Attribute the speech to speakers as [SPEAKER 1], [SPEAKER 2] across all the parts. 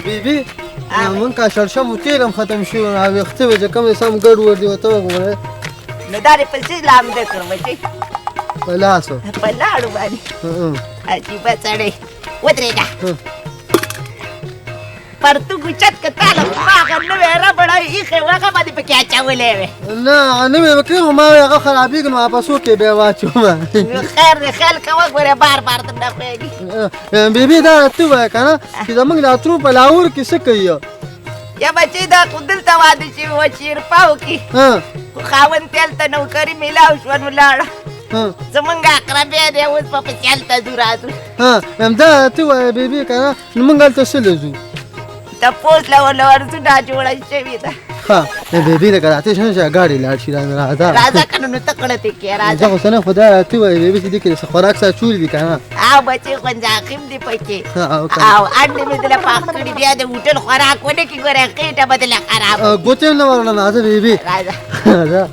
[SPEAKER 1] بیبي مونږ کا شړشمو تېل هم ختم شوي او ویښته به چې کوم دی سم ګډ وډ دي، ورته وګوره.
[SPEAKER 2] نو دا دې په څه لامده کړم بچی؟
[SPEAKER 1] په لاسو،
[SPEAKER 2] په لاړو باندې. عجیبه سړی، ودرېږه. پرتوګ اوچت که، تاله خو ما هغه نوی ربړ ایښی و، هغه باندې پکې اچولی وی.
[SPEAKER 1] نه، هغه نوی وکړې، خو ما وی هغه خرابېږي، نو واپسو کې بیا واچوم.
[SPEAKER 2] خیر دی، خیال کوه، ګوره بار بار درنه ښویږي.
[SPEAKER 1] بیبي، دا ته وایه که نه چې زموږ دا ترور په لاهور کې څه کوي؟
[SPEAKER 2] یا بچی، دا خو دلته واده شوي وه شیرپاو کې، خو خاوند ته هلته نوکري میلاو شوه، نو لاړه. زمونږ اقربی دی، اوس به پسې هلته ځو راځو.
[SPEAKER 1] همدا ته وایه بیبي که نه، نو موږ هلته څه له ځو؟
[SPEAKER 2] تپوس له ورله ورځو، جوړه شوې ده.
[SPEAKER 1] ښه بیبي، لکه راته شنه چې ګاډي لاړ شي، راځه.
[SPEAKER 2] راځه که نه نو ته کړه تې کې راځه.
[SPEAKER 1] زه خو څه نه، خو دا ته وایه بیبي چې دې کې څه خوراک څه اچولي دي که نه؟
[SPEAKER 2] او بچې، غونځاقیم دي پکې او انډې مې دله پاک کړي. بیا د هوټل خوراک ونه کړي، ګوره خېټه به دله خرابه.
[SPEAKER 1] ګوتې هم نه ورغلم. راځه بیبي،
[SPEAKER 2] راځه
[SPEAKER 1] راځه.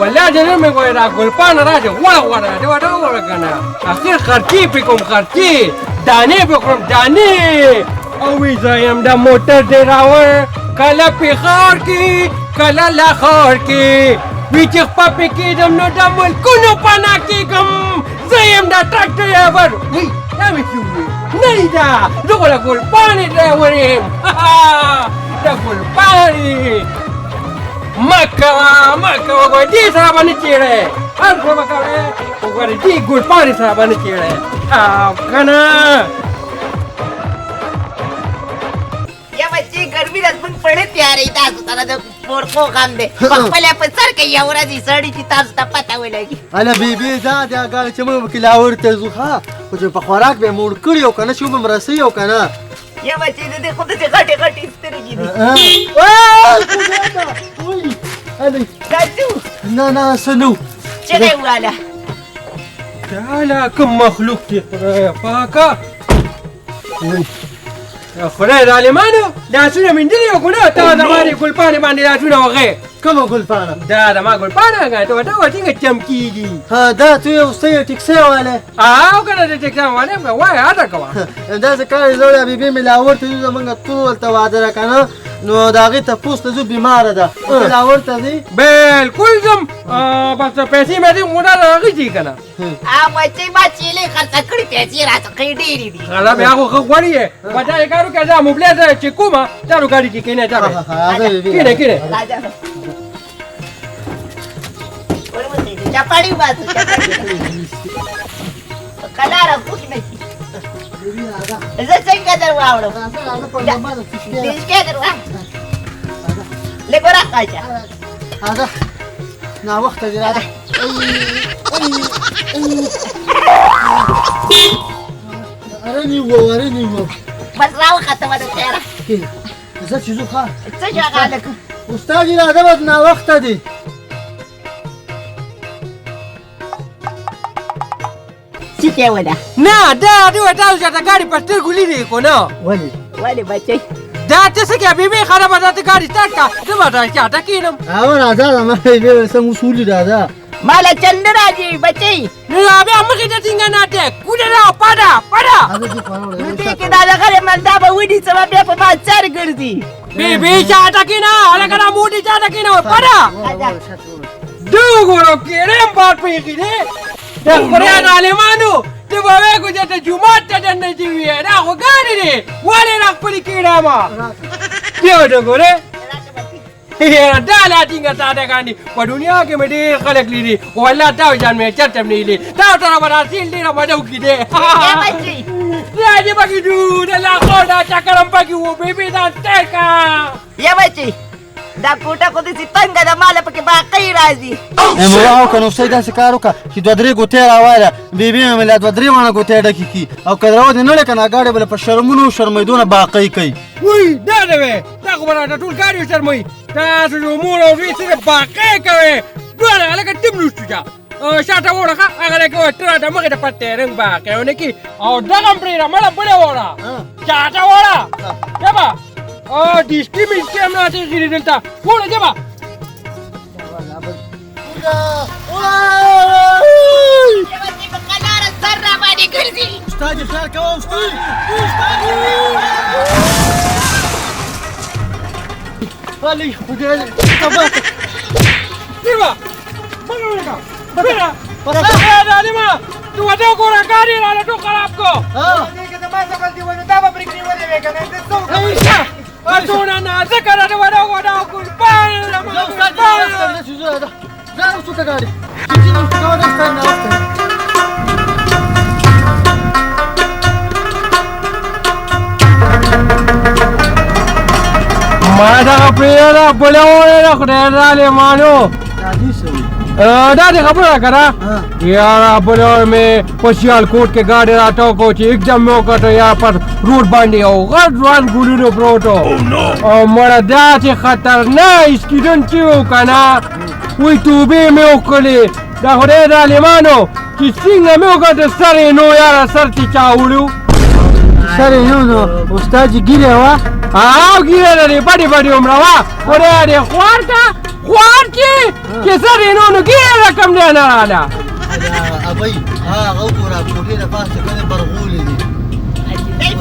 [SPEAKER 3] ولا دې مې ګوره دا ګلپاڼه راشه، غوړه غوړه دې ورته وګوره که نه. اخر خرچې پې کوم، خرچې دانې پې خورم دانې. او وی زه یم د موټر ډراور، کله پېښور کې کله لاهور کې، وی چې خپه پې کېدم نو د ملکونو پناه کېږم. زه یم د ټرک ډرایور. وی دا مې څه وویل؟ نه دی، دا زه خو د ګلپاڼې ډرایور یم، د ګلپاڼې. مه کوه، مه کوه، ګوره دې سره به نه چېړی، هر څه به کوې خو ګوره دې ګلپاڼې سره به نه چېړی. او که نه
[SPEAKER 2] یا بچې، ګرمي ده، زموږ پړه تیارې تاسو سره د مورخو غم دی، په خپله په سر کې یو ورځ یې سړي چې تاسو ته پته ولګي.
[SPEAKER 1] هله بیبي، دا د ګاډی چې موږ پکې لاهور ته ځو، ښه خو چې په خوراک به یې موړ کړي او که نه چې وبه م رسوي او که نه؟
[SPEAKER 2] یا بچې، د دې خو داسې غټې غټې سترګې دي. دا څه؟
[SPEAKER 1] نه نه، څه نه.
[SPEAKER 2] چغې وواله.
[SPEAKER 3] دا لا کوم مخلوق دی؟ خدایه پاکه، خدای ظالمانو لاسونه میندلي او کنه تا زما دې ګلپاڼې باندې لاسونه وغې.
[SPEAKER 1] کومه ګلپاڼه؟
[SPEAKER 3] دا زما ګلپاڼه که ته ورته وایې څنګه چمکېږي.
[SPEAKER 1] ها، دا ته یو څه یې ټیکسي والی؟
[SPEAKER 3] او که نه د ټیکسي والی یم، وایه هڅه کوه.
[SPEAKER 1] داسې کار یې زوړ بیبي مې لاهور ته ځو، زمونږ ترور هلته واده ده که نه، نو د هغې تپوس ته ځو، بیماره ده. ته لاهور ته ځې؟
[SPEAKER 3] بلکل ځم، بس پیسې مې دې خو دا راغلي که نه.
[SPEAKER 2] بچې، ما چیلې خرڅه کړې، پیسې راڅخه ډېرې دي.
[SPEAKER 3] هغه بیا خو ښه غوړي یې، په دا یې کار وکړه. ځه موبایل ته چې کومه چارو ګاډي کې کښېنه، چارو کښېنه کښېنه.
[SPEAKER 2] راځه چپړې وباسو، چپړې په قلاره خوښ نه شي. زه څنګه در واوړم؟ دیشکې در واوړم، لږ وراخاشه.
[SPEAKER 1] راځه، ناوخته دی، راځه. ارنی وو، ارنی وو.
[SPEAKER 2] بس راوخته وه د خیره.
[SPEAKER 1] زه چې ځو، ښه
[SPEAKER 2] څه شو هغه هلک؟
[SPEAKER 1] استاد راځه، بس ناوخته دی.
[SPEAKER 2] څه کې وله؟
[SPEAKER 3] نه، دا دې وایي تاسو چېرته ګاډي په سترګو لیدې خو نه.
[SPEAKER 1] ولې؟
[SPEAKER 2] ولې بچی؟
[SPEAKER 3] دا ته څه کوې بیبي؟ خرابه ده، ته ګاډي سټارټ کړه، زه به در شاته کښېنم.
[SPEAKER 1] او راځه، زما بیبي سم اصول دي، راځه.
[SPEAKER 2] ماله چل نه راځي بچی.
[SPEAKER 3] نو بیا مخې ته څنګه ناته کوډه را پاډه پاډه.
[SPEAKER 2] نو دې کې دا دغه ملدا به ونیسم، بیا په ما سر ګرځي.
[SPEAKER 3] بیبي شاته کښېنه، هلکه دا موټي شاته کښېنه، پاډه. ده وګوره کېړی هم بار پرېښي دی. د خدای ظالمانو، ته به وایې چې ته جومات ته دننه شوي یې، دا خو ګاډي دی، ولې را خپلې کېړه ما دی ورته ګورې. دا لا ټینګه ساده ګان دي. په دنیا کې مې ډېر خلک لیدي، خو والله تا ځان مې چېرته هم نه لیدلی. تا سره به دا سیل ډېره مزه وکړي دی. دا چې پکې ځو د لاهور دا چکر هم پکې و. بیبي ځان تېر کړه.
[SPEAKER 2] یا بچي، دا کوټه خو داسې تنګه ده، ماله پکې باقۍ راځي.
[SPEAKER 1] ملا او که نو سید داسې کار وکړه چې دوه درې ګوتې راواله، بیبي مې لا دوه درې واڼه ګوتې ډکې کړي، او که راو دې نه کړې که نه ګاډی به له په شرمونو شرمېدو نه باقۍ کوي.
[SPEAKER 3] وی دا دی وی، دا خو به راته ټول ګاډي وشرموي. تاسو یو مور او زوی څه باقۍ کوئ؟ دواړه هلکه ټیم لوستو چا شاته وړه، ښه هغه دی کوه، ته راته مخې ته په تیرنګ باقۍ ونه کړي. او دغه هم پرېږده، مړه بله وړه، شاته وړه جبه. او ډیسکي میسکي هم راته ایښي دي دلته، وړه جبه.
[SPEAKER 2] په قلاره سر را باندې ګرځي.
[SPEAKER 1] استاد خیال کوه، استاد، استاد. هلئ خدای دې تباه کړه.
[SPEAKER 3] بیرا منډه ولګه بیرا ظالمه ته وده وګوره ګاډي راله ټول خراب کو.
[SPEAKER 4] دې کې زما څه غلطي وه نو دا به پرې نیولې وې که نه ته څه وکړې؟
[SPEAKER 3] څونه نازکه راته وده وګوره ګلپاڼه.
[SPEAKER 1] زه استاد دې ناوخته یم، چې زه ځه وڅکه ګاډي چې ځه وڅکه وده استاد ناوخته یم.
[SPEAKER 3] ما دغه پرېږده بله وویله خدای ظالمانو.
[SPEAKER 1] دا دې څه وایي؟
[SPEAKER 3] دا دې خبره کړه یاره بله مې په سیالکوټ کې ګاډی راتاو کو چې एकदम مې وکتل یار پر روډ باندې یو غټ ځوان ګلونو پروت او مړه داسې خطرناک ایسکیډنټ چې و که نه وایي توبې مې وکړلې. دا خدای ظالمانو چې څنګه مې وکتل سر یې نو یاره سر چې چا وړو
[SPEAKER 1] سر یې نو نو استاد جي ږیره وه؟
[SPEAKER 3] او ږیره لري بډې بډې عمره وه. خدای دې خوار که خوار چې سر یې نو نو ږیره رقم دی نه راله.
[SPEAKER 1] ابۍ هغه وګوره کوټې د پاسه کنې برغولي دي.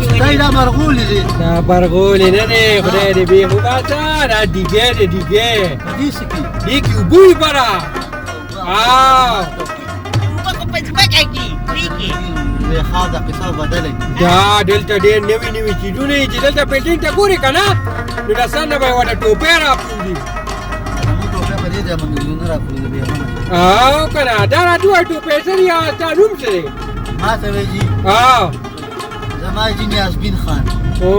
[SPEAKER 1] استاد دا برغولي دي.
[SPEAKER 3] دا برغولي نه دی خدای دې بې وباسه دا ډیګی دی ډیګی.
[SPEAKER 1] په دې څه کې؟
[SPEAKER 3] دې کې اوبه وي بره.
[SPEAKER 2] اوبه خو په ځمکه کې دې کې.
[SPEAKER 1] ښه دا قصه بدلې.
[SPEAKER 3] دا دلته ډېر نوي نوي څیزونه دي چې دلته بلډینګ ته ګورې که نه نو د سر نه به یې ورته ټوپۍ راپرېوځي.
[SPEAKER 1] زموږ ټوپۍ په دې ځای باندې نه راپرېوځي بې غمه.
[SPEAKER 3] او که نه دا راته ووایه ټوپۍ څه دي ستا نوم څه دی؟
[SPEAKER 1] ما ته وایي جي. زما جي نیازبین خان.
[SPEAKER 3] او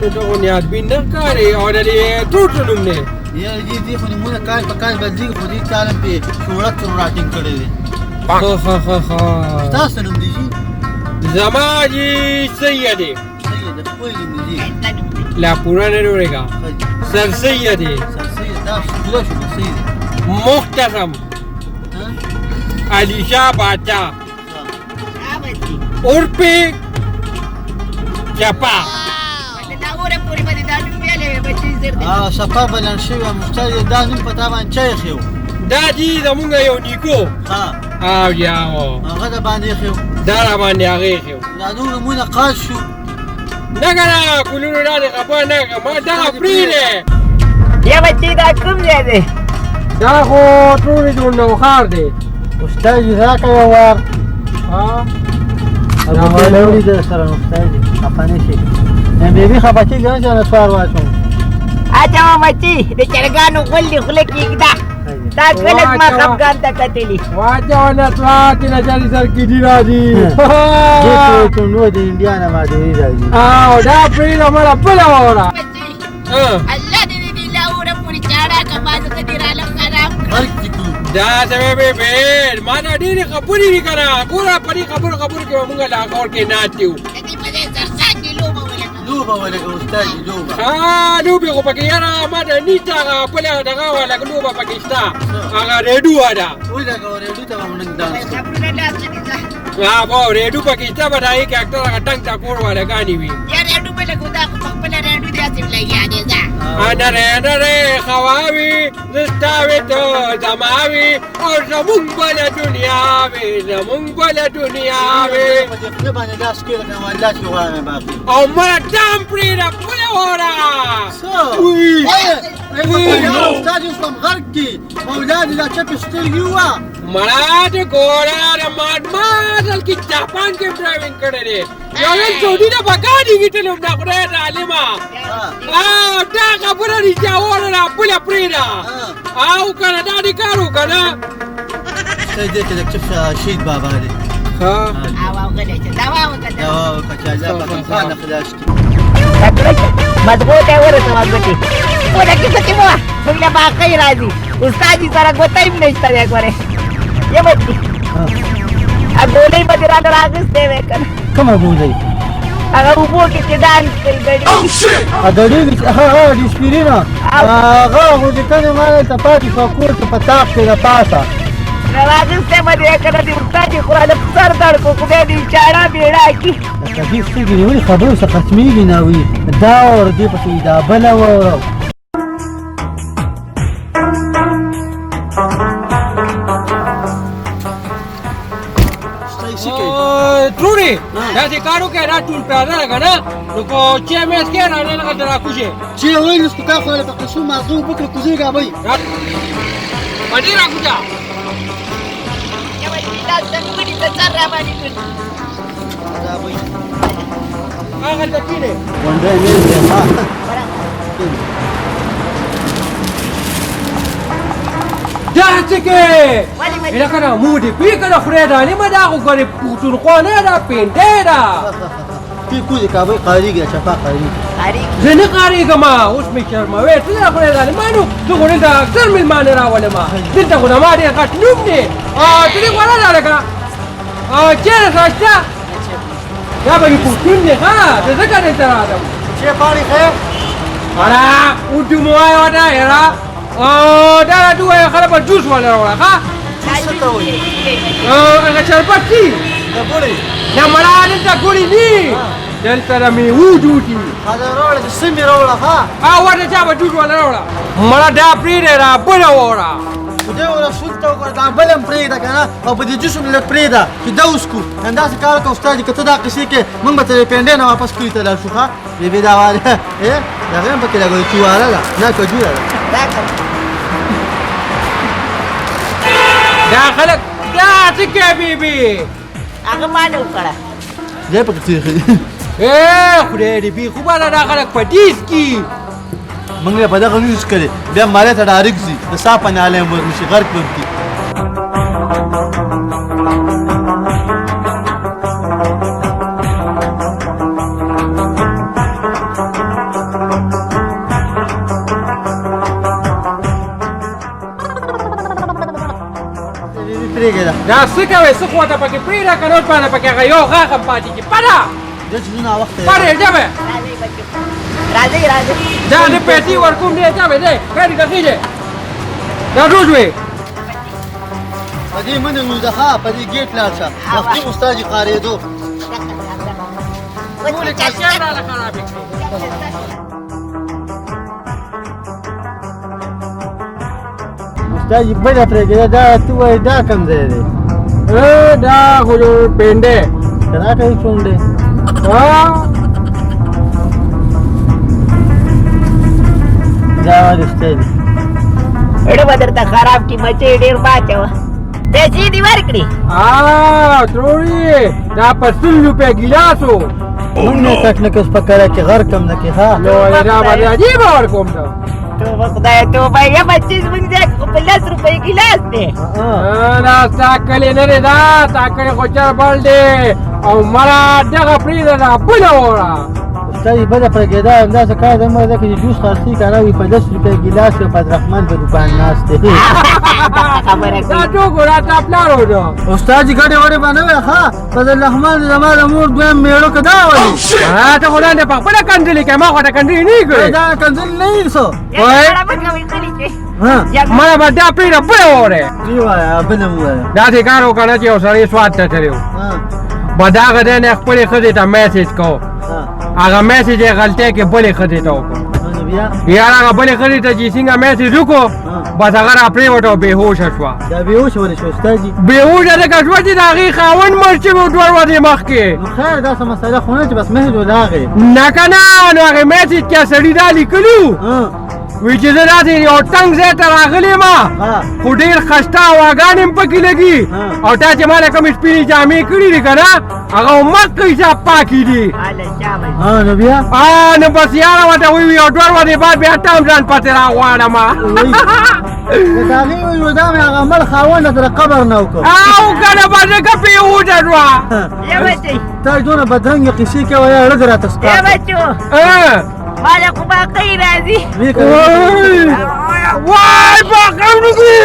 [SPEAKER 3] نو ته خو نیازبین نه ښکارې او د دې ترور څه نوم دی؟
[SPEAKER 1] یاره جي دې خو نومونه کال په کال بدلېږي خو دې کال هم پرې شوړک تر راټینګ کړی دی.
[SPEAKER 3] ښه ښه ښه ښه.
[SPEAKER 1] ستا څه نوم دی جي؟
[SPEAKER 3] زما جي سید دی.
[SPEAKER 1] سید ښکلی نوم دی جي.
[SPEAKER 3] لا پوره نه ورېږه. سر سید دی.
[SPEAKER 1] سر سید دا پوره شو سید دی.
[SPEAKER 3] مختصم علی شاه باچا عرفې چپا.
[SPEAKER 1] سفر به لنډ شوی مختار دا نوم په تا باندې چا ایښی و؟
[SPEAKER 3] دا جي زمونږ یو نیکو. او یا
[SPEAKER 1] هغه د باندې ایښی و؟
[SPEAKER 3] دا را باندې هغه ایښی و.
[SPEAKER 1] دا نور نومونه قاص شو.
[SPEAKER 3] نه که نه ګلونو دا دې خفه نه که ما دغه پرېږدی.
[SPEAKER 2] یا بچي دا کوم ځای دی؟
[SPEAKER 3] دا خو ټولې جوړ نوښار دی.
[SPEAKER 1] استاد جي راکړه یو وار. دا وړي در سره استاد جي خفه نه شي. بیبي خفه کېږي نه چې نسوار واچوم.
[SPEAKER 2] اچوه بچي د چرګانو غول دې خوله کې ږده. تا کله زما خفګان ته کتلي؟
[SPEAKER 3] واچوه نسوار چې له چاري سر کې دي راځي.
[SPEAKER 1] دې ته نو د انډیا نه مادوري راځي.
[SPEAKER 3] او دا پرېږده مړه بله واوره.
[SPEAKER 2] الله دې دې لاوره پورې چاړه که ما زه دې راله خراب کړم.
[SPEAKER 3] دا څه به به ما دا ډېرې خبرې دي که نه ګوره په دې خبرو خبرو کې به مونږ لاهور کې ناست یو.
[SPEAKER 2] د دې په ځای سرسانګې لوبه ولګوه.
[SPEAKER 1] لوبه ولګوه استاد جي لوبه.
[SPEAKER 3] ها لوبې خو پکې یاره ما ته نشته هغه بله دغه والا لوبه پکې شته هغه ریډو والا.
[SPEAKER 1] ولګوه ریډو ته به مونږ ډانس کوو.
[SPEAKER 2] خبرونه لاس ته دي ځه.
[SPEAKER 3] ها بو ریډو پکې شته به د هغې کې اکثر هغه ټنګ ټکور والا ګانې وي.
[SPEAKER 2] یا ریډو به لګو دا خو په خپله ریډو دی هسې لګیا دی ځه.
[SPEAKER 3] نری نری خوا وي زه ستا وي ته زما وي او زمونږ بله دنیا وي زمونږ بله دنیا وي.
[SPEAKER 1] په دې خوله باندې لاس کېږده که نه والله چې غواړم باقي.
[SPEAKER 3] او مړه دام پرېږده بله واوره.
[SPEAKER 1] څه؟ استاد اوس هم غرق کړي مولا دې دا چپې سترګې ووه.
[SPEAKER 3] مړه د ګوره د ما اصل کې جاپان کې ډرایوینګ کړی دی. یو ځل سعودي ته په ګاډي کې تلم دا خدای ظالمه. دا خبره رښتیا وره بله پرېږده. او که نه دا دې کار وکړه نه.
[SPEAKER 1] استاد دې کې د چپ شهید بابا دی.
[SPEAKER 3] ښه.
[SPEAKER 2] او غلی شه دوا وکړه.
[SPEAKER 1] دوا وکړه چې الله پاک انسان خلاص کړي.
[SPEAKER 2] مضبوط یې ورسوه ګوتې. ولکه ګوتې مو موږ له باقۍ راځي. استاد یې سره ګوتۍ هم نشته دی ګورې. یه بچي ګولۍ به دې راله راغیستې وی که نه؟
[SPEAKER 1] کومه ګولۍ؟
[SPEAKER 2] هغه اوبو کې چې ډانس کوي ګړي.
[SPEAKER 1] ګړېږي چې ها ها ډسپرینه هغه خو چې کنې ما دلته پاتې شوه کور کې په طاق کې د پاسه.
[SPEAKER 2] راغیستې به دې که نه دې استاد یې خو راله په سر دړ کړو خدای دې چاړه بېړه کړي.
[SPEAKER 1] لکه دې سترګې نیولې خبرو څه ختمېږي نه وي دا واوره دې پسې وي دا بله واوره. ترورې
[SPEAKER 3] داسې کار وکړه دا ټول پیاده ده که نه نو که چې مې څکې رانه دغلته راکوشې
[SPEAKER 1] چې ویل اوس تا خو په قصو مازغه اوبه کړې کوزېږه ابۍ
[SPEAKER 3] په دې راکوشه هغلته کښېنې
[SPEAKER 1] غونډی مې دی ها
[SPEAKER 3] دا څه کې لکه دا مو دې پی کنه خدای دا نیمه دا خو ګورې پښتونخوا نه ده پېنډۍ ده
[SPEAKER 1] پی کوزې کابل قاریږي چپا قاریږي
[SPEAKER 3] زه نه قاریږم اوس مې شرموې څه ده خدای دا نیمه نو زه خو دلته اکثر مېلمانه راولم دلته خو زما ډېر غټ نوم دی ته دې غوړه ده لکه چېرې شته دا به پښتون دی ښه زه ځکه دلته راغلم
[SPEAKER 1] چې پاڼې ښه
[SPEAKER 3] اره اردو مو وایه ورته یاره دا راته ووایه خلک به جوس وله راوړه ښه
[SPEAKER 1] جوس څه ته وایي
[SPEAKER 3] هغه شربت دي
[SPEAKER 1] د ګوړې
[SPEAKER 3] نه مړه دلته ګوړې دي دلته د میوو جوس دي
[SPEAKER 1] ښه راوړه چې سمې راوړه ښه
[SPEAKER 3] ورته چا به جوس وله راوړه مړه دا پرېږده را بله وړه
[SPEAKER 1] خدای و رسول ته وګوره دا بل هم پرېږده که نه او په دې جوس هم لږ پرېږده چې دا وڅکو نن داسې کار وکړه استاد که ته دا قصې کې موږ به ترې پېنډۍ نه واپس کلي ته لاړ شو ښه بې دا واله دغه هم پکې لګولې چواره ده نه کجوره ده
[SPEAKER 3] دا خلک دا څه کوي بیبي
[SPEAKER 2] هغه ما نه وکړه
[SPEAKER 1] ځای پکې تېښې
[SPEAKER 3] خدای دې بې خوبه ده دا خلک په دیس کي
[SPEAKER 1] موږ یې په دغه نیوز کړې بیا مالې ته ډایرکټ ځي د ساه په ناله هم ورنشي غرق به کړي. پرېږده
[SPEAKER 3] دا څه کوې څه خواته پکې پرېږده که نور پانه پکې هغه یو غاښ هم پاتې کړي پده
[SPEAKER 1] دا چې زه ناوخته
[SPEAKER 3] پرې ځه
[SPEAKER 2] راځئ راځئ
[SPEAKER 3] دا د پیسې ورکوم دی ځه به دی ګاډي ته خېژې دا روز وې
[SPEAKER 1] په دې منې نو ده ښه په دې ګېټ لاړ شه وختي استاد یې قارېدو
[SPEAKER 3] ټولې کاسې راله خرابې کړې.
[SPEAKER 1] استاد یې بله پرېږده دا ته وایې دا کوم ځای دی؟
[SPEAKER 3] دا خو پېنډی
[SPEAKER 1] که راکړه یې چونډی دا رښتیا دي
[SPEAKER 2] اړه به درته خراب کړي مچۍ ډېر مه اچوه پیسې دې ورکړي
[SPEAKER 3] ترورې دا په 100 روپۍ ګیلاس و.
[SPEAKER 1] مونږ نه کټ نه کس په کره کې غر کم نه کې ښه
[SPEAKER 3] نو دا به عجیبه ورکوم ته.
[SPEAKER 2] توبه خدایه توبه، یم چې زمونږ ځای خو په 10 روپۍ ګیلاس دی.
[SPEAKER 3] دا ستا کلی نه دی، دا ستا کلی خو چر بل دی. او مړه دغه پرېږده دا بله وړه.
[SPEAKER 1] استاد بده پرګېده همداسې کار دی مه ځکه چې جوس خرڅوي که نه وي په 10 روپۍ ګیلاس یو فضل په دوکان ناست دی.
[SPEAKER 2] خبره
[SPEAKER 3] دا څوک و؟ دا تا پلار و نو.
[SPEAKER 1] استاد جي ګډې وډې به نه وې ښه فضل الرحمن زما د مور دویم مېړه که دا ولي.
[SPEAKER 3] ته خو لاندې په خپله کنځلې کوې، ما خو ته کنځلې نه کړې.
[SPEAKER 1] دا کنځلې نه یې څه.
[SPEAKER 3] مړه به دا پرېږده بله وورې.
[SPEAKER 1] وایه بله ووایه.
[SPEAKER 3] داسې کار وکړه چې یو سړی سوات ته تللی و، به د هغه ځای نه خپلې ښځې ته میسج کو، هغه میسج یې غلطۍ کې بلې ښځې ته وکړو. یار هغه بلې ښځې ته چې څنګه میسج وکړو بس هغه را پرېوته او بېهوشه شوه.
[SPEAKER 1] دا بېهوشه ولې شوه استاد جي؟
[SPEAKER 3] بېهوشه ځکه شوه چې د هغې خاوند مړ شوی و 2 ورځې مخکې.
[SPEAKER 1] نو خیر دا څه مسله خو نه چې بس مهد ولاغې.
[SPEAKER 3] نه که نه، نو هغې میسج کې سړي دا لیکلي وو وی چې زه داسې یو تنګ ځای ته راغلی یم خو ډېر خسته هواګانې هم پکې لګي او تا چې ما له کومې سپینې جامې کړي دي که نه هغه همقه حساب پاکې دي.
[SPEAKER 1] نو بیا
[SPEAKER 3] نو بس یاره ورته ووایي یو 2 ورځې بعد بیا ته هم ځان پسې راغواړم.
[SPEAKER 1] د هغې وایي دا مې هغه مړ خاوند تر قبر نه وکړ.
[SPEAKER 3] او که نه بس ځکه بېهوشه شوه.
[SPEAKER 1] تا دونه بدرنګې قصې کوه یاره ړه راته ستا.
[SPEAKER 2] ماله خو باقی راځي.
[SPEAKER 3] وای باقی نګي.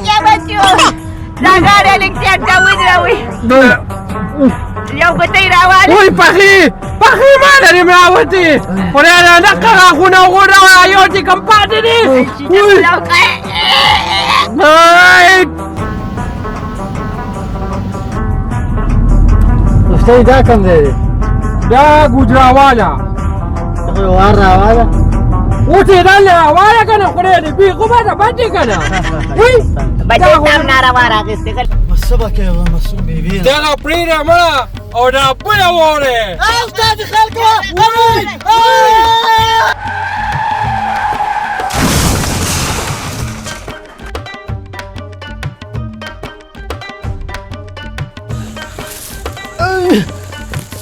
[SPEAKER 2] یا بچو دا ګاډی لږ چېرته ودروئ، یو ګوتۍ راواله.
[SPEAKER 3] وای پخې پخې ما لرې مې راوتې، خدای دا دقه غاښونه وغورځوه یو چې کوم پاتې دی.
[SPEAKER 1] استاد دا کوم ځای دی؟
[SPEAKER 3] دا ګوجراواله.
[SPEAKER 1] ته خو وار راواله.
[SPEAKER 3] اوس یې دا ناروا ده که نه؟ خدای دې بېخي ماته بد دی که نه؟ وی
[SPEAKER 2] بچې تا هم ناروا راغېستې غل.
[SPEAKER 1] بس څه به کوې معصوم بیبي؟
[SPEAKER 3] دغه پرېږده مړه او دا بله واورې.
[SPEAKER 1] استاد خیال کوه.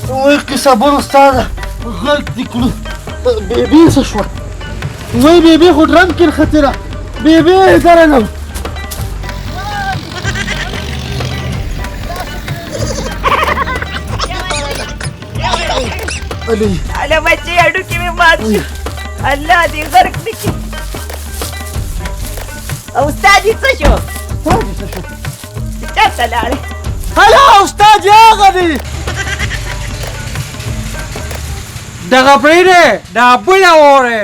[SPEAKER 1] وای قصه بل استاده، غلط دې کړو. بیبي څه شوه؟ وای بیبي خو ډرم کې نښتې ده. بیبي درنم. علي
[SPEAKER 2] اله بچې، هډوکي مې مات شو، الله دې غرق نه کړي. او استاد یې څه شو؟
[SPEAKER 1] استاد یې څه شو؟
[SPEAKER 2] چېرته لاړی؟
[SPEAKER 1] هلا استاد یې هغه دی.
[SPEAKER 3] دغه پرېږده، دا بله واورې.